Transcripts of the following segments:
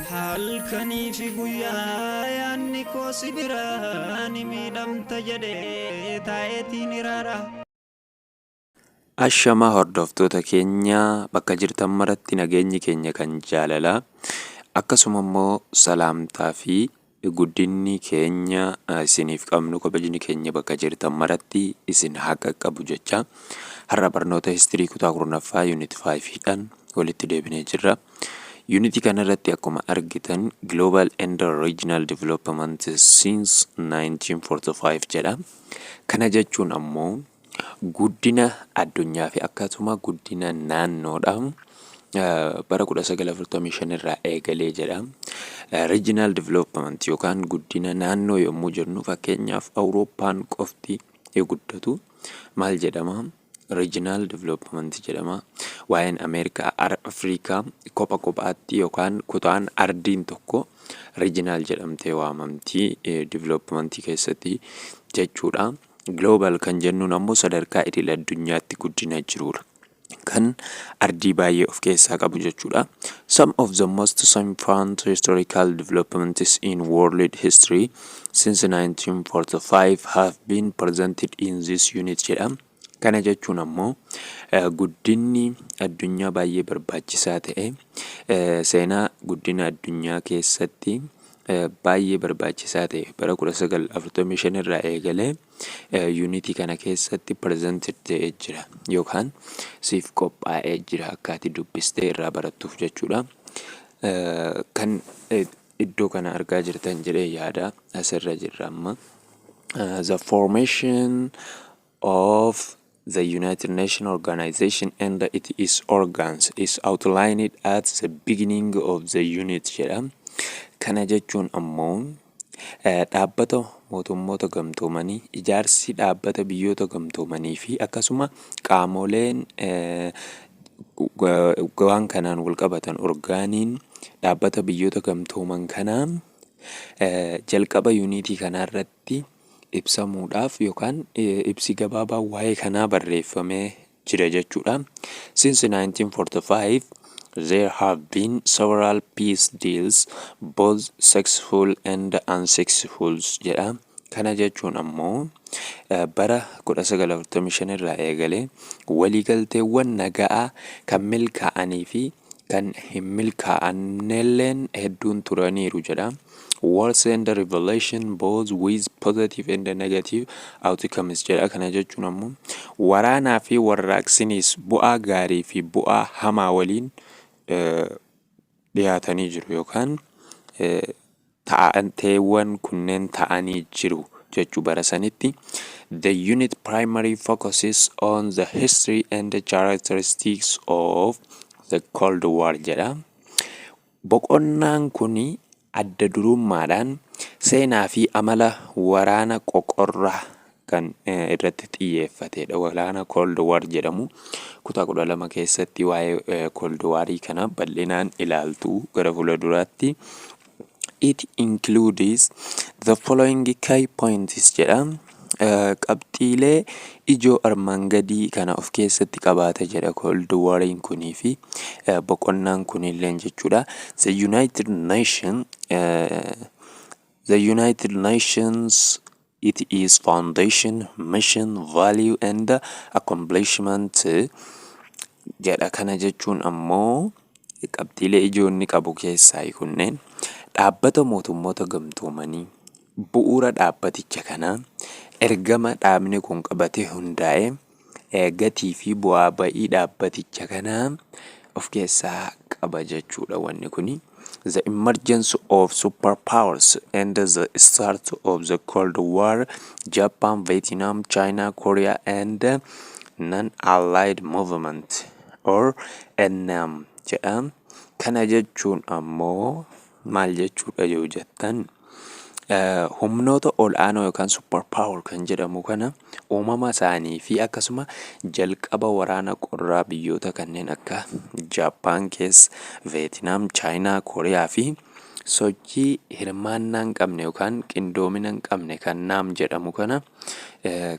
Halkanii fi guyyaa yaanni koo si bira, ni miidhamta jedhee taa'eetiin hiraara. Ashamaa hordoftoota keenya, bakka jirtan maratti nageenyi keenya kan jaalalaa, akkasuma immoo salaamtaa fi guddinni keenya isiniif qabnu, kabajni keenya bakka jirtan maratti isin haa qaqqabu jecha, har'a barnoota history kutaa 10ffaa unit 5 dhaan walitti deebinee jirra. Unitii kanarratti akkuma argitan "Global and Regional Development since 1945" jedha. Kana jechuun ammoo guddina addunyaa fi akkasuma guddina naannoodha. Bara 1945 irraa eegalee jedha. Regional development yookaan guddina naannoo yommuu jennu, fakkeenyaaf Awurooppaan qofti yoo guddatu maal jedhama? Regional development jedhama. Waa'een Ameerikaa, Afrikaa kopha kophaatti yookaan kutaan ardiin tokko regional jedhamtee waamamti developmentii keessatti jechuudha. Global kan jennuun ammoo sadarkaa idil addunyaatti guddina jirudha, kan ardii baay'ee of keessaa qabu jechuudha. "Some of the most significant historical developments in world history since 1945 have been presented in this unit" jedha. Kana jechuun ammoo guddinni addunyaa baay'ee barbaachisaa ta'e, seenaa guddina addunyaa keessatti baay'ee barbaachisaa ta'e, bara 1945 irraa eegalee unitii kana keessatti presented ta'ee jira yookaan siif qophaa'ee jira akka ati dubbistee irraa barattuuf jechuudha. Kan iddoo kana argaa jirtan jedhee yaada, asirra jirra amma. "The formation of the United Nations Organization and its organs is outlined at the beginning of the unit" jedha. Kana jechuun ammoo dhaabbata mootummoota gamtoomanii, ijaarsi dhaabbata biyyoota gamtoomanii fi akkasuma qaamoleen waan kanaan wal qabatan, orgaaniin dhaabbata biyyoota gamtooman kanaa, jalqaba unitii kanarratti ibsamuudhaaf yookaan ibsi gabaabaa waa'ee kanaa barreeffamee jira jechuudha. "Since 1945 there have been several peace deals, both successful and unsuccessful" jedha. Kana jechuun ammoo bara 1945 irraa eegalee waliigalteewwan nagaa kan milkaa'anii fi kan hin milkaa'annelleen hedduun turaniiru jedha. "Wars and revolution, both with positive and negative outcomes" jedha. Kana jechuun ammoo waraanaa fi warraaqsinis bu'aa gaarii fi bu'aa hamaa waliin dhiyaatanii jiru yookaan ta'anteewwan kunneen ta'anii jiru jechuu bara sanitti. "The unit primary focuses on the history and the characteristics of the Cold War" jedha. Boqonnaan kun adda durummaadhaan seenaa fi amala waraana qoqorraa kan irratti xiyyeeffatedha. Waraana Cold War jedhamu kutaa 12 keessatti waa'ee Cold Warii kana bal'inaan ilaaltu gara fuula duraatti. "It includes the following key points" jedha. Qabxiilee ijoo armaan gadii kana of keessatti qabaata jedha Cold Wariin kunii fi boqonnaan kunilleen jechuudha. The United Nations, its foundation, mission, value and accomplishment" jedha. Kana jechuun ammoo qabxiilee ijoo inni qabu keessaa kunneen dhaabbata mootummoota gamtoomanii, bu'uura dhaabbaticha kanaa, ergama dhaabni kun qabatee hundaa'e, gatii fi bu'aa ba'ii dhaabbaticha kanaa of keessaa qaba jechuudha wanni kuni. "The emergence of superpowers and the start of the Cold War, Japan, Vietnam, China, Korea and Non-Aligned Movement or NAM" jedha. Kana jechuun ammoo maal jechuudha yoo jettan, humnoota ol'aanoo yookaan super power kan jedhamu kana, uumama isaanii fi akkasuma jalqaba waraana qorraa biyyoota kanneen akka Jaappaan keessa, Veetinaam, Chaayinaa, Kooriyaa fi Sochii hirmaannaa hin qabne yookaan qindoomina hin qabne kan NAM jedhamu kana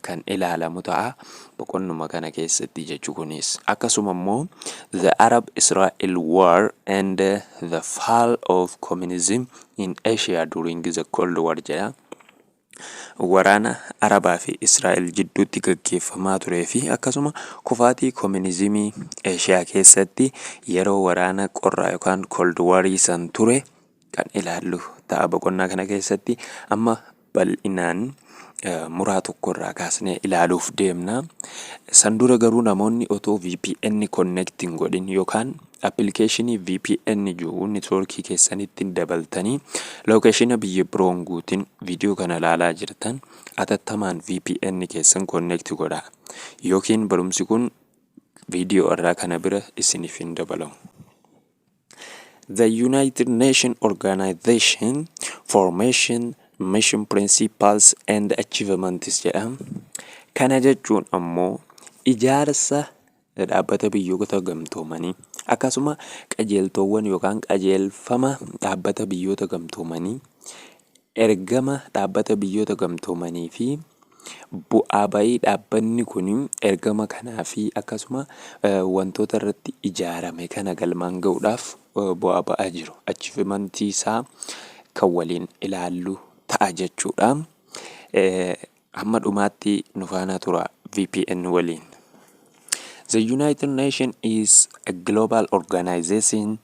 kan ilaalamu ta'a boqonnuma kana keessatti jechuu kunis. Akkasuma immoo The Arab Israel War and the Fall of Communism in Asia during the Cold War jedha. Waraana Arabaa fi Israa'el jidduutti gaggeeffamaa turee fi akkasuma kufaatii koominizimii Eeshiyaa keessatti yeroo waraana qorraa yookaan Cold Warii san ture kan ilaallu ta'a boqonnaa kana keessatti. Amma bal'inaan muraa tokkorraa kaasnee ilaaluuf deemna. San dura garuu namoonni otoo VPN connect hin godhin yookaan appilikeeshinii VPN jiru networkii keessanitti dabaltanii locationa biyya biroon guutin viidiyoo kana ilaalaa jirtan, atattamaan VPN keessan connect godhaa. Yookiin barumsi kun viidiyoo irraa kana bira isiniif hin dabalamu. The United Nations Organization Formation, Mission, Principles and Achievements jedha. Kana jechuun ammoo ijaarsa dhaabbata Biyyoota Gamtoomanii, akkasuma qajeeltowwan yookaan qajeelfama dhaabbata Biyyoota Gamtoomanii, ergama dhaabbata Biyyoota Gamtoomanii fi bu'aa bayii dhaabbanni kun ergama kanaa fi akkasuma wantoota irratti ijaarame kana galmaan ga'uudhaaf bu'aa ba'aa jiru. Achievementii isaa kan waliin ilaallu ta'a jechuudha. Hamma dhumaatti nu faana tura VPN waliin. The United Nations is a global organization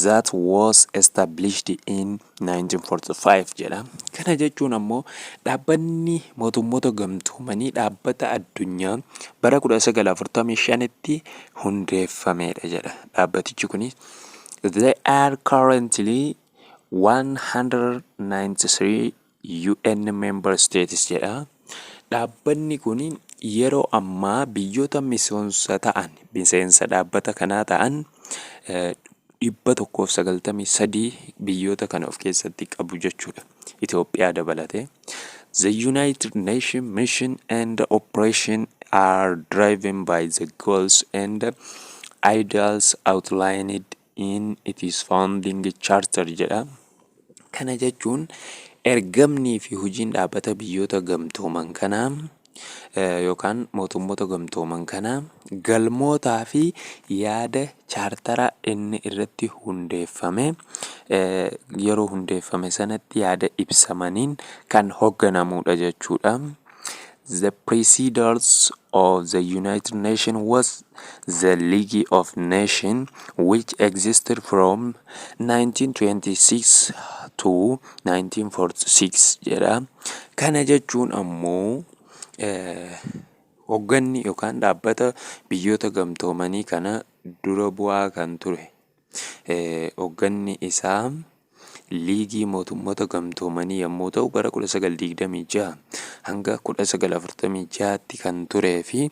that was established in 1945 jedha. Kana jechuun ammoo Dhaabbanni Mootummoota Gamtoomanii dhaabbata addunyaa bara 1945tti hundeeffamedha jedha. Dhaabbatichi kunis there are currently 193 UN member states jedha. Dhaabbanni kun yeroo ammaa biyyoota miseensa ta'an, miseensa dhaabbata kanaa ta'an 193 biyyoota kana of keessatti qabu jechuudha. Itoophiyaa dabalatee. The United Nations mission and operation are driven by the goals and ideals outlined in its founding charter jedha. Kana jechuun ergamnii fi hojiin dhaabbata Biyyoota Gamtooman kanaa yookaan Mootummoota Gamtooman kanaa galmootaa fi yaada chaartara inni irratti hundeeffame, yeroo hundeeffame sanatti yaada ibsamaniin kan hoogganamudha jechuudha. The predecessors of the United Nations was the League of Nations, which existed from 1926 to 1946 jedha. Kana jechuun ammoo hoogganni yookaan dhaabbata Biyyoota Gamtoomanii kana dura bu'aa kan ture, hoogganni isaa Liigii Mootummoota Gamtoomanii yommuu ta'u, bara 1926 hanga 1946tti kan turee fi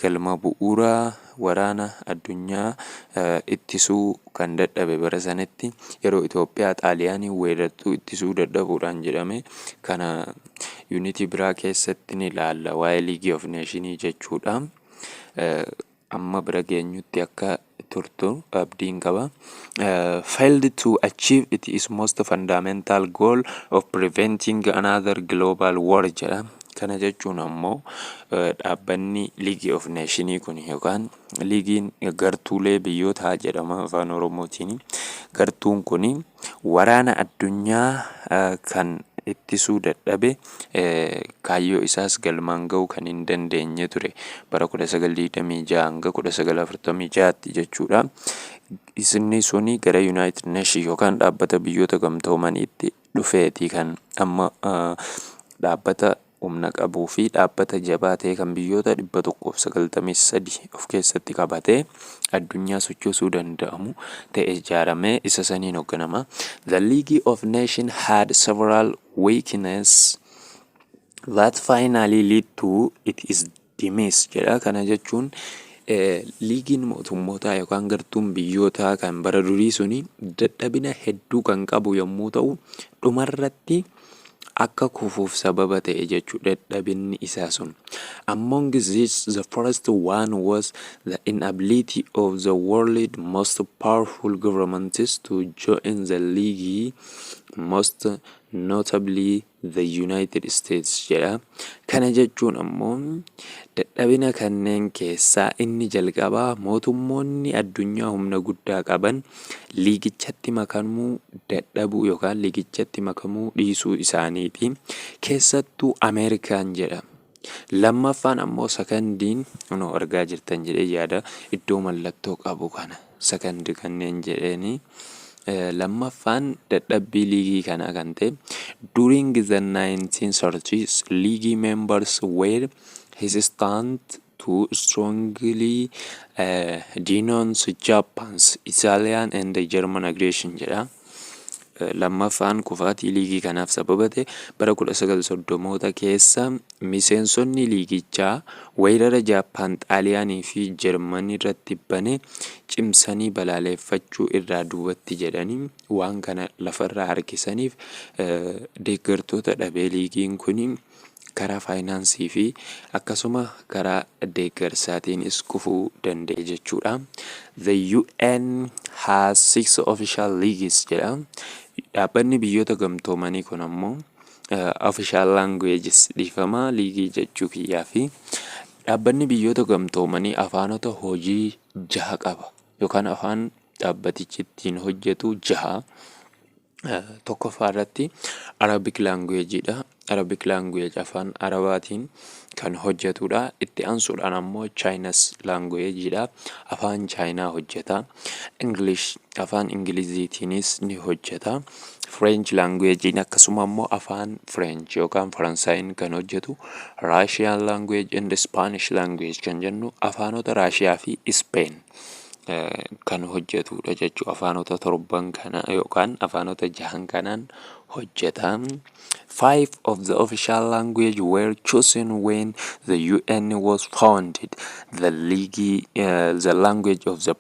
galma bu'uuraa waraana addunyaa ittisuu kan dadhabe, bara sanatti yeroo Itoophiyaa Xaaliyaanii weerartuu ittisuu dadhabuudhaan jedhame. Kana unitii biraa keessatti ni ilaalla, waa'ee League of Nations jechuudha. Amma bira geenyutti akka turtu abdiin qaba. Failed to achieve its most fundamental goal of preventing another global war jedha. Kana jechuun ammoo dhaabbanni League of Nations kun yookaan liigiin gartuulee biyyootaa jedhama afaan Oromootiin. Gartuun kun waraana addunyaa kan ittisuu dadhabe, kaayyoo isaas galmaan ga'uu kan hin dandeenye ture bara 1926 hanga 1946tti jechuudha. Isinni suni gara United Nations yookaan dhaabbata Biyyoota Gamtoomaniitti dhufeeti kan amma dhaabbata humna qabuu fi dhaabbata jabaa ta'e kan biyyoota 193 of keessatti qabatee addunyaa sochoosuu danda'amu ta'e ijaaramee isa saniin hoogganama. The League of Nations had several weaknesses that finally lead to its demise jedha. Kana jechuun liigiin mootummootaa yookaan gartuun biyyootaa kan bara durii suni dadhabina hedduu kan qabu yommuu ta'u, dhumarratti Akka kufuuf sababa ta'e jechuudha dadhabinni isaa sun. Among these, the first one was the inability of the world most powerful governments to join the league, most notably the United States jedha. Kana jechuun ammoo dadhabina kanneen keessaa inni jalqabaa mootummoonni addunyaa humna guddaa qaban liigichatti makamuu dadhabuu yookaan liigichatti makamuu dhiisuu isaaniiti. Keessattuu Ameerikaan jedha. Lammaffaan ammoo, secondiin kunoo argaa jirtan jedhee yaada, iddoo mallattoo qabu kana second kanneen jedheeni. Lammaffaan dadhabbii liigii kanaa kan ta'e, during the 1930s league members were hesitant to strongly denounce Japan's, Italian and German aggression jedha. Lammaffaan kufaatii liigii kanaaf sababa ta'e, bara 1930moota keessa miseensonni liigichaa weerara Jaappaan, Xaaliyaanii fi Jarmanii irratti bane cimsanii balaaleffachuu irraa duubatti jedhanii waan kana lafarraa harkisaniif deeggartoota dhabee liigiin kun karaa faayinaansii fi akkasuma karaa deeggarsaatiinis kufuu danda'e jechuudha. The UN has six official leagues jedha. Dhaabbanni Biyyoota Gamtoomanii kun ammoo official languages, dhiifama, liigii jechuu kiyyaa fi dhaabbanni Biyyoota Gamtoomanii afaanota hojii jaha qaba yookaan afaan dhaabbatichi ittiin hojjetu jaha. Tokkoffaa irratti Arabic languageidha. Arabic language afaan Arabaatiin kan hojjetudha. Itti aansuudhaan ammoo Chinese languageidha. Afaan Chaayinaa hojjeta. English, afaan Ingiliziitiinis ni hojjeta. French languagein akkasuma immoo afaan French yookaan Faransaayiin kan hojjetu, Russian language and Spanish language kan jennu afaanota Raashiyaa fi Spain kan hojjetudha jechuudha. Afaanota torban kana yookaan afaanota jahan kanaan hojjeta. Five of the official language were chosen when the UN was founded. The league, the language of the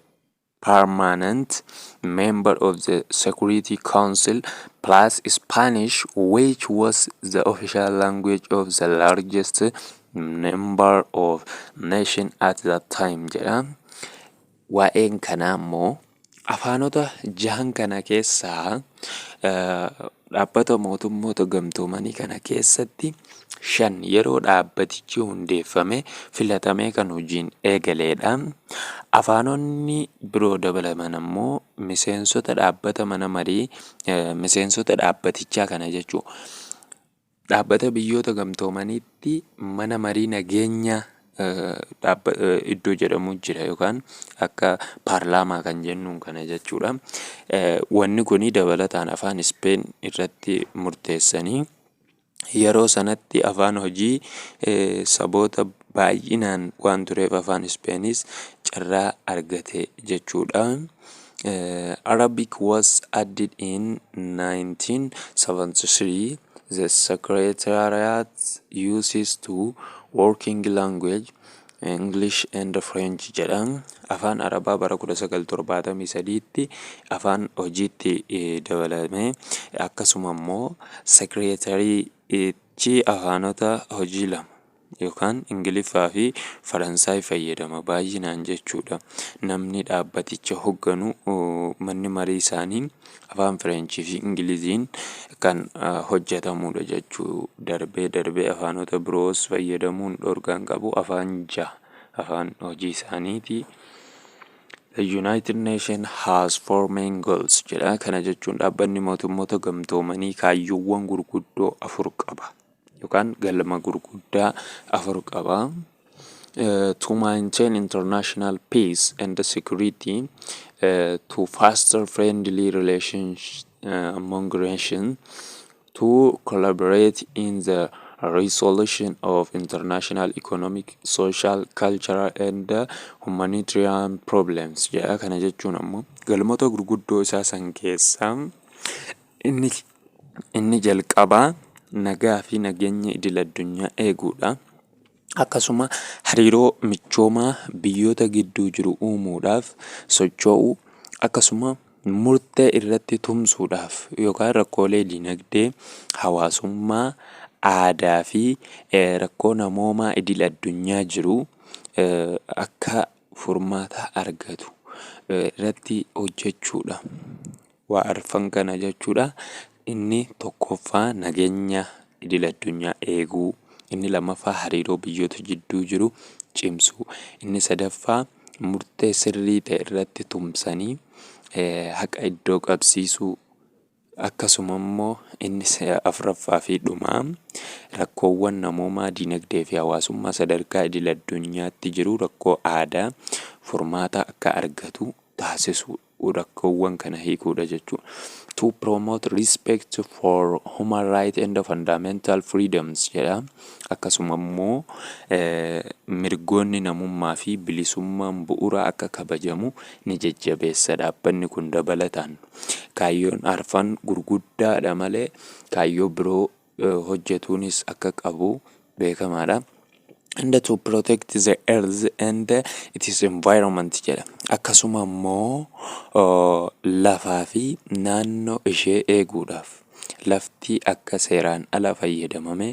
permanent member of the Security Council plus Spanish, which was the official language of the largest number of nations at that time jedha. Waa'een kanaa immoo afaanota jahan kana keessaa Dhaabbata Mootummoota Gamtoomanii kana keessatti shan yeroo dhaabbatichi hundeeffame filatamee kan hojiin eegaledha. Afaanonni biroo dabalaman ammoo miseensota dhaabbata mana marii, miseensota dhaabbatichaa kana jechuudha. Dhaabbata Biyyoota Gamtoomaniitti mana marii nageenyaa iddoo jedhamu jira yookaan akka paarlaamaa kan jennuun kana jechuudha. Wanni kun dabalataan afaan Ispeen irratti murteessanii yeroo sanatti afaan hojii saboota baay'inaan waan tureef afaan Ispeenis carraa argate jechuudha. Arabic was added in 1973. The Secretariat uses two working language, English and French jedha. Afaan Arabaa bara 1973tti afaan hojiitti dabalame. Akkasuma immoo sekireetariichi afaanota hojii lama yookaan Ingiliffaa fi Faransaay fayyadama baay'inaan jechuudha. Namni dhaabbaticha hoogganu, manni marii isaanii afaan Fireenchii fi Ingiliziin kan hojjetamudha jechuu. Darbee darbee afaanota biroos fayyadamuun dhorkaa hin qabu. Afaan jaha afaan hojii isaaniiti. The United Nations has four main goals jedha. Kana jechuun Dhaabbanni Mootummoota Gamtoomanii kaayyoowwan gurguddoo afur qaba yookaan galma gurguddaa afur qaba. To maintain international peace and security, to foster friendly relations among nations, to collaborate in the resolution of international economic, social, cultural and humanitarian problems jedha. Kana jechuun ammoo galmoota gurguddoo isaa san keessaa inni jalqabaa nagaa fi nageenya idil addunyaa eeguudha. Akkasuma hariiroo michoomaa biyyoota gidduu jiru uumuudhaaf socho'uu, akkasuma Murtee irratti tumsuudhaaf yookaan rakkoolee dinagdee, hawaasummaa, aadaa fi rakkoo namoomaa idil addunyaa jiru akka furmaata argatu irratti hojjechuudha. Waa arfan kana jechuudha. Inni tokkoffaa nageenya idil addunyaa eeguu, inni lammaffaa hariiroo biyyoota jidduu jiru cimsuu, inni sadaffaa murtee sirrii ta'e irratti tumsanii haqa iddoo qabsiisuu, akkasuma immoo inni afuraffaa fi dhumaa rakkoowwan namoomaa, dinagdee fi hawaasummaa sadarkaa idil addunyaatti jiru, rakkoo aadaa furmaata akka argatu taasisuu, rakkoowwan kana hiikuudha jechuudha. To promote respect for human right and fundamental freedoms jedha. Akkasuma immoo mirgoonni namummaa fi bilisummaan bu'uuraa akka kabajamu ni jajjabeessa dhaabbanni kun dabalataan. Kaayyoon arfan gurguddaadha malee kaayyoo biroo hojjetuunis akka qabu beekamaadha. And to protect the earth and its environment jedha. Akkasuma immoo lafaa fi naannoo ishee eeguudhaaf, lafti akka seeraan ala fayyadamame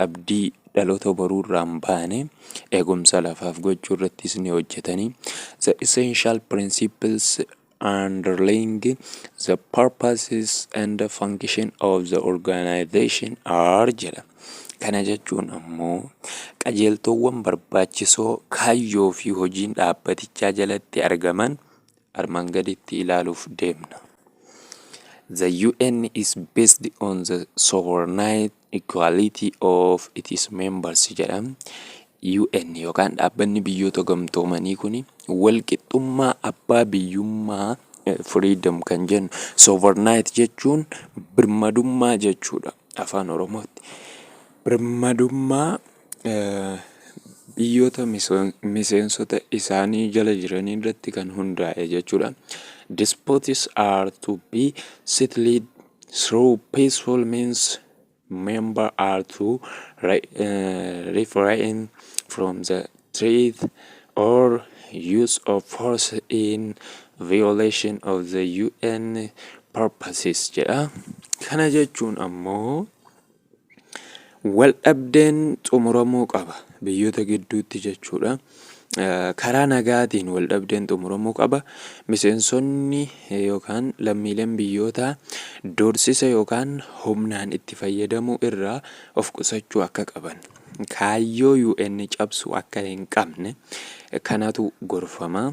abdii dhaloota boruurraa hin baane eegumsa lafaaf gochuu irrattis ni hojjetanii. The essential principles underlying the purposes and the function of the organization are jedha. Kana jechuun ammoo qajeeltowwan barbaachisoo kaayyoo fi hojiin dhaabbatichaa jalatti argaman armaan gaditti ilaaluuf deemna. The UN is based on the sovereign equality of its members jedha. UN yookaan Dhaabbanni Biyyoota Gamtoomanii kun walqixxummaa abbaa biyyummaa, freedom kan jennu, sovereignty jechuun birmadummaa jechuudha afaan Oromootti. Birmadummaa biyyoota miseensota isaanii jala jiranii irratti kan hundaa'e jechuudha. Disputes are to be settled through peaceful means. Members are to refrain from the threat or use of force in violation of the UN purposes jedha. Kana jechuun ammoo wal dhabdeen xumuramuu qaba biyyoota gidduutti jechuudha. Karaa nagaatiin wal dhabdeen xumuramuu qaba. Miseensonni yookaan lammiileen biyyootaa doorsisa yookaan humnaan itti fayyadamuu irraa of qusachuu akka qaban, kaayyoo UN cabsuu akka hin qabne kanatu gorfama.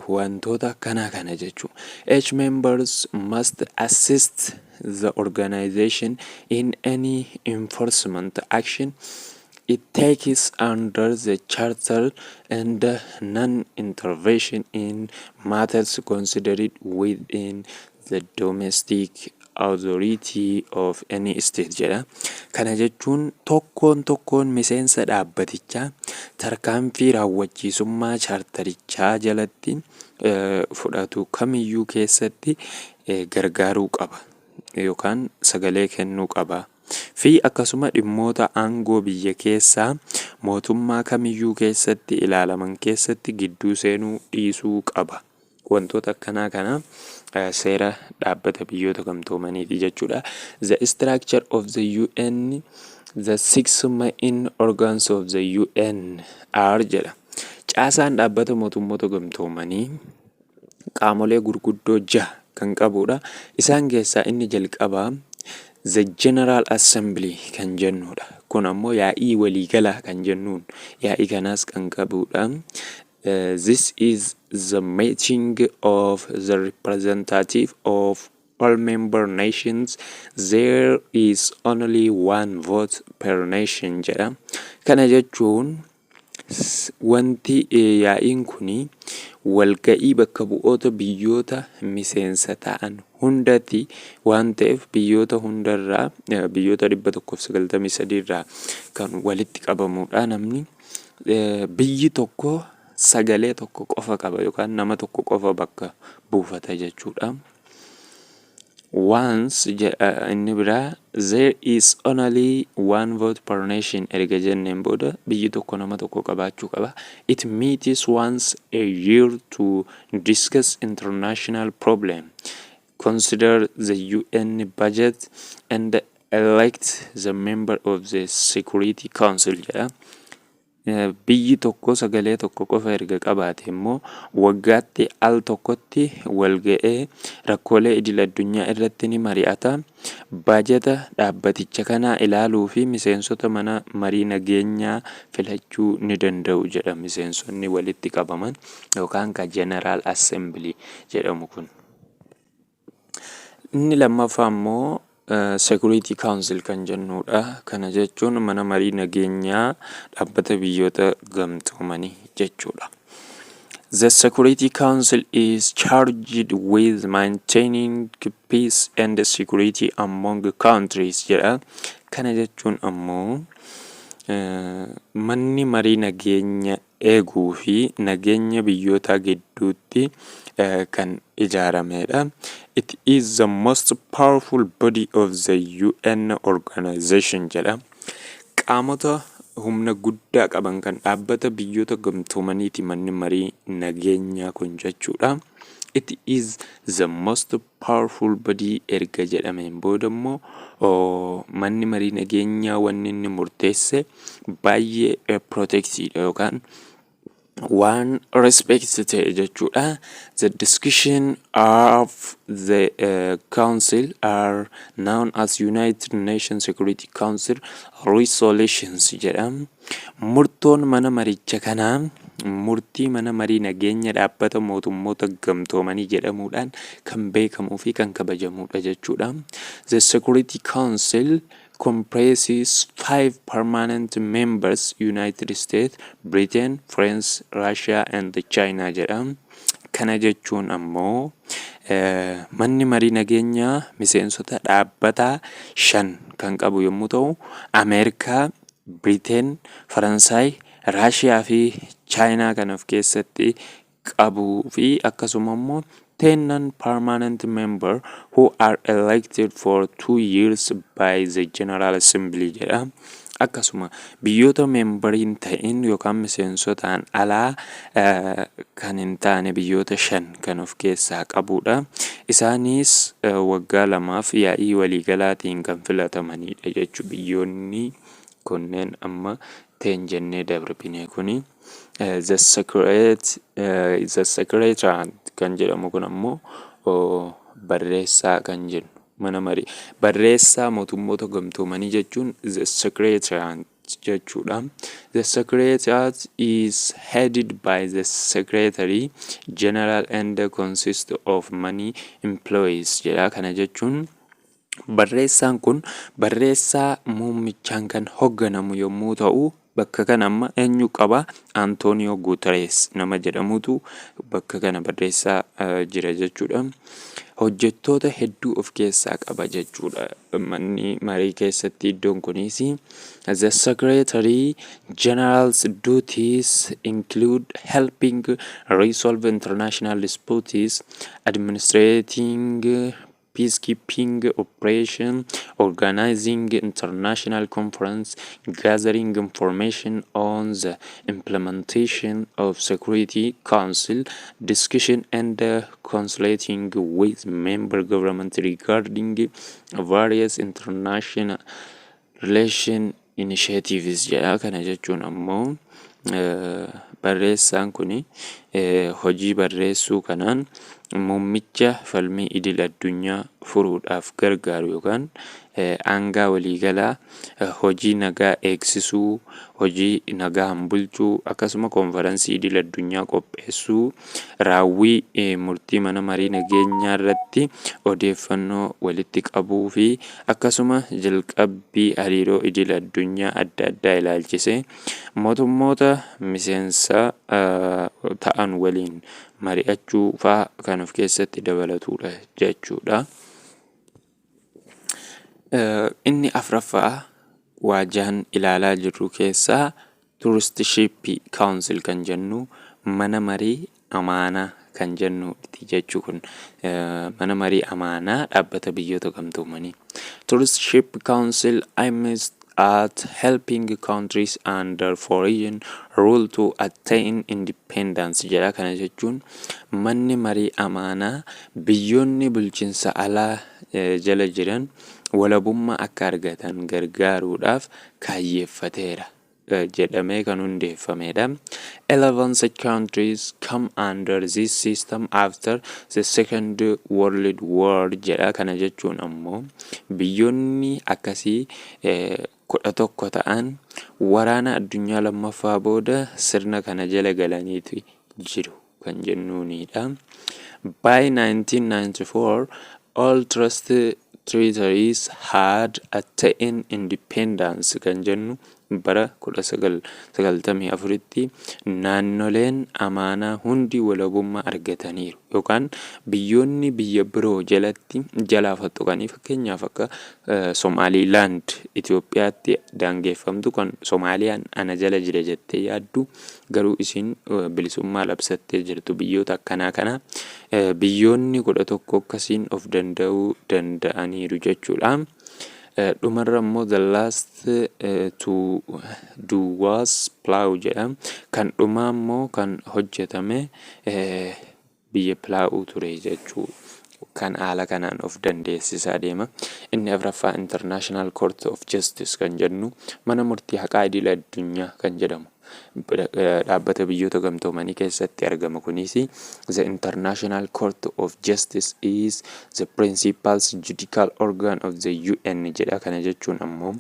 Wantoota akkanaa kana jechuudha. Each members must assist the organization in any enforcement action it takes under the charter and non-intervention in matters considered within the domestic authority of any state jedha. Kana jechuun tokkoon tokkoon miseensa dhaabbatichaa tarkaanfii raawwachiisummaa chaartarichaa jalatti fudhatu kamiyyuu keessatti gargaaruu qaba yookaan sagalee kennuu qaba. Fi akkasuma dhimmoota aangoo biyya keessaa mootummaa kamiyyuu keessatti ilaalaman keessatti gidduu seenuu dhiisuu qaba. Wantoota akkanaa kana seera Dhaabbata Biyyoota Gamtoomaniiti jechuudha. The structure of the UN. The six main organs of the UN are jedha. Caasaan Dhaabbata Mootummoota Gamtoomanii qaamolee gurguddoo jaha kan qabudha. Isaan keessaa inni jalqabaa The General Assembly kan jennudha. Kun ammoo yaa'ii waliigalaa kan jennuun yaa'ii kanaas kan qabudha. This is the meeting of the representative of all member nations. There is only one vote per nation jedha. Kana jechuun wanti yaa'iin kuni walga'ii bakka bu'oota biyyoota miseensa ta'an hundatti waan ta'eef, biyyoota hundarraa, biyyoota 193 irraa kan walitti qabamudha namni. Biyyi tokko sagalee tokko qofa qaba yookaan nama tokko qofa bakka buufata jechuudha. Once jedha inni biraa, there is only one vote per nation erga jenneen booda, biyyi tokko nama tokko qabaachuu qaba. It meets once a year to discuss international problem, consider the UN budget and elect the member of the Security Council jedha. Biyyi tokko sagalee tokko qofa erga qabaate immoo, waggaatti al tokkotti wal ga'ee rakkoolee idil addunyaa irratti ni mari'ata. Baajata dhaabbaticha kanaa ilaaluu fi miseensota mana marii nageenyaa filachuu ni danda'u jedha, miseensonni walitti qabaman yookaan ka General Assembly jedhamu kun. Inni lammaffaa immoo Security Council kan jennudha. Kana jechuun mana marii nageenyaa Dhaabbata Biyyoota Gamtoomanii jechuudha. The Security Council is charged with maintaining peace and security among countries jedha. Kana jechuun ammoo manni marii nageenya eeguu fi nageenya biyyoota gidduutti kan ijaaramedha. It is the most powerful body of the UN organization jedha. Qaamota humna guddaa qaban kan Dhaabbata Biyyoota Gamtoomaniiti manni marii nageenyaa kun jechuudha. It is the most powerful body erga jedhameen booda immoo, manni marii nageenyaa wanni inni murteesse baay'ee protected yookaan waan respect ta'e jechuudha. The discussion of the council are known as United Nations Security Council resolutions jedha. Murtoon mana maricha kanaa murtii mana marii nageenya Dhaabbata Mootummoota Gamtoomanii jedhamuudhaan kan beekamuu fi kan kabajamudha jechuudha. The Security Council comprises five permanent members: United States, Britain, France, Russia and China jedha. Kana jechuun ammoo manni marii nageenyaa miseensota dhaabbataa shan kan qabu yommuu ta'u, Ameerikaa, Biriteen, Faransaay, Raashiyaa fi Chaayinaa kan of keessatti qabuu fi akkasuma immoo 10 non-permanent member who are elected for 2 years by the General Assembly jedha. Akkasuma biyyoota memberii hin ta'in yookaan miseensotaan alaa kan hin taane biyyoota shan kan of keessaa qabudha. Isaanis waggaa 2f yaa'ii waliigalaatiin kan filatamanidha jechuudha. Biyyoonni kunneen amma 10 jennee darbine kuni. The Secretariat kan jedhamu kun ammoo barreessaa kan jennu, mana marii barreessaa Mootummoota Gamtoomanii jechuun the Secretariat jechuudha. The Secretariat is headed by the Secretary General and consists of many employees jedha. Kana jechuun barreessaan kun barreessaa muummichaan kan hoogganamu yommuu ta'u, bakka kana amma eenyu qaba? Antonio Guterres nama jedhamutu bakka kana barreessaa jira jechuudha. Hojjettoota hedduu of keessaa qaba jechuudha. Manni marii keessatti iddoon kunis, the Secretary General's duties include helping resolve international disputes, administrating peacekeeping operation, organizing international conference, gathering information on the implementation of Security Council discussion and consulting with member government regarding various international relation initiatives jedha. Kana jechuun ammoo barreessaan kun hojii barreessuu kanaan muummicha falmii idil addunyaa furuudhaaf gargaaru yookaan aangaa waliigalaa hojii nagaa eegsisuu, hojii nagaan bulchuu, akkasuma koonferansii idil addunyaa qopheessuu, raawwii murtii mana marii nageenyaa irratti odeeffannoo walitti qabuu fi akkasuma jalqabbii hariiroo idil addunyaa adda addaa ilaalchisee mootummoota miseensa ta'an waliin mari'achuu fa'aa kan of keessatti dabalatudha jechuudha. Inni afuraffaa waajaan ilaalaa jirru keessaa Trusteeship Council kan jennu, mana marii amaanaa kan jennudha. The Trusteeship kan jennuuti jechuu kun Mana Marii Amaanaa Dhaabbata Biyyoota Gamtoomanii. Trusteeship Council aims at helping countries under foreign rule to attain independence jedha. Kana jechuun Manni Marii Amaanaa biyyoonni bulchiinsa alaa jala jiran walabummaa akka argatan gargaaruudhaaf kaayyeeffateera jedhamee kan hundeeffamedha. 11 such countries come under this system after the Second World War jedha. Kana jechuun ammoo biyyoonni akkasii 11 ta'an waraana addunyaa lammaffaa booda sirna kana jala galaniitu jiru kan jennuunidha. By 1994, all trust territories had attained independence kan jennu bara 1994tti naannoleen amaanaa hundi walabummaa argataniiru yookaan biyyoonni biyya biroo jalatti jalaa fottoqanii, fakkeenyaaf akka Somaaliilaand Itoophiyaatti daangeffamtu, kan Somaaliyaan ana jala jira jettee yaaddu garuu isin bilisummaa labsattee jirtu, biyyoota akkanaa kana biyyoonni 11 akkasiin of danda'uu danda'aniiru jechuudha. Dhumarra immoo the last to do was Palau jedha. Kan dhumaa immoo kan hojjetame biyya Palau ture jechuu, kan haala kanaan of dandeessisaa deema. Inni afuraffaa International Court of Justice kan jennu, Mana Murtii Haqaa Idil Addunyaa kan jedhamu, Dhaabbata Biyyoota Gamtoomanii keessatti argama. Kunis the International Court of Justice is the principal judicial organ of the UN jedha. Kana jechuun ammoo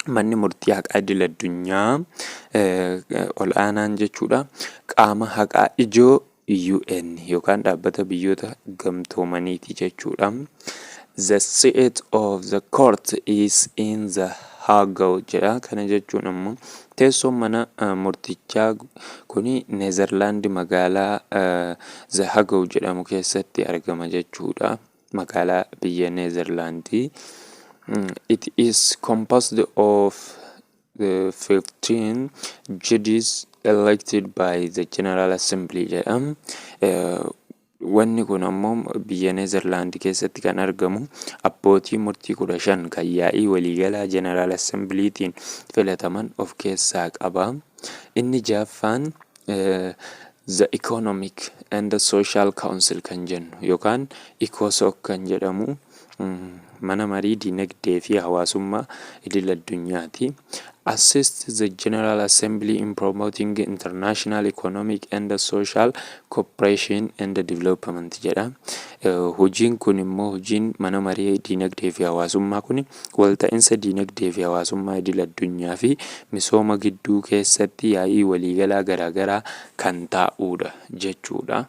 Manni Murtii Haqaa Idil Addunyaa ol'aanaan jechuudha, qaama haqaa ijoo UN yookaan Dhaabbata Biyyoota Gamtoomaniiti jechuudha. The seat of the court is in the Hague jedha. Kana jechuun ammoo teessoon mana murtichaa kuni Neezerlaand magaalaa The Hague jedhamu keessatti argama jechuudha. Magaalaa biyya Neezerlaandii. It is composed of the 15 judges elected by the General Assembly jedha. Wanni kun ammoo biyya Neezerlaand keessatti kan argamu abbootii murtii 15 kan yaa'ii waliigalaa General Assemblytiin filataman of keessaa qaba. Inni ja'affaan The Economic and Social Council kan jennu yookaan ECOSOC kan jedhamu, Mana Marii Dinagdee fi Hawaasummaa Idil Addunyaati. Assist the General Assembly in promoting international economic and social cooperation and development jedha. Hojiin kun immoo, hojiin Mana Marii Dinagdee fi Hawaasummaa kun, walta'iinsa dinagdee fi hawaasummaa idil addunyaa fi misooma gidduu keessatti yaa'ii waliigalaa garaagaraa kan taa'udha jechuudha.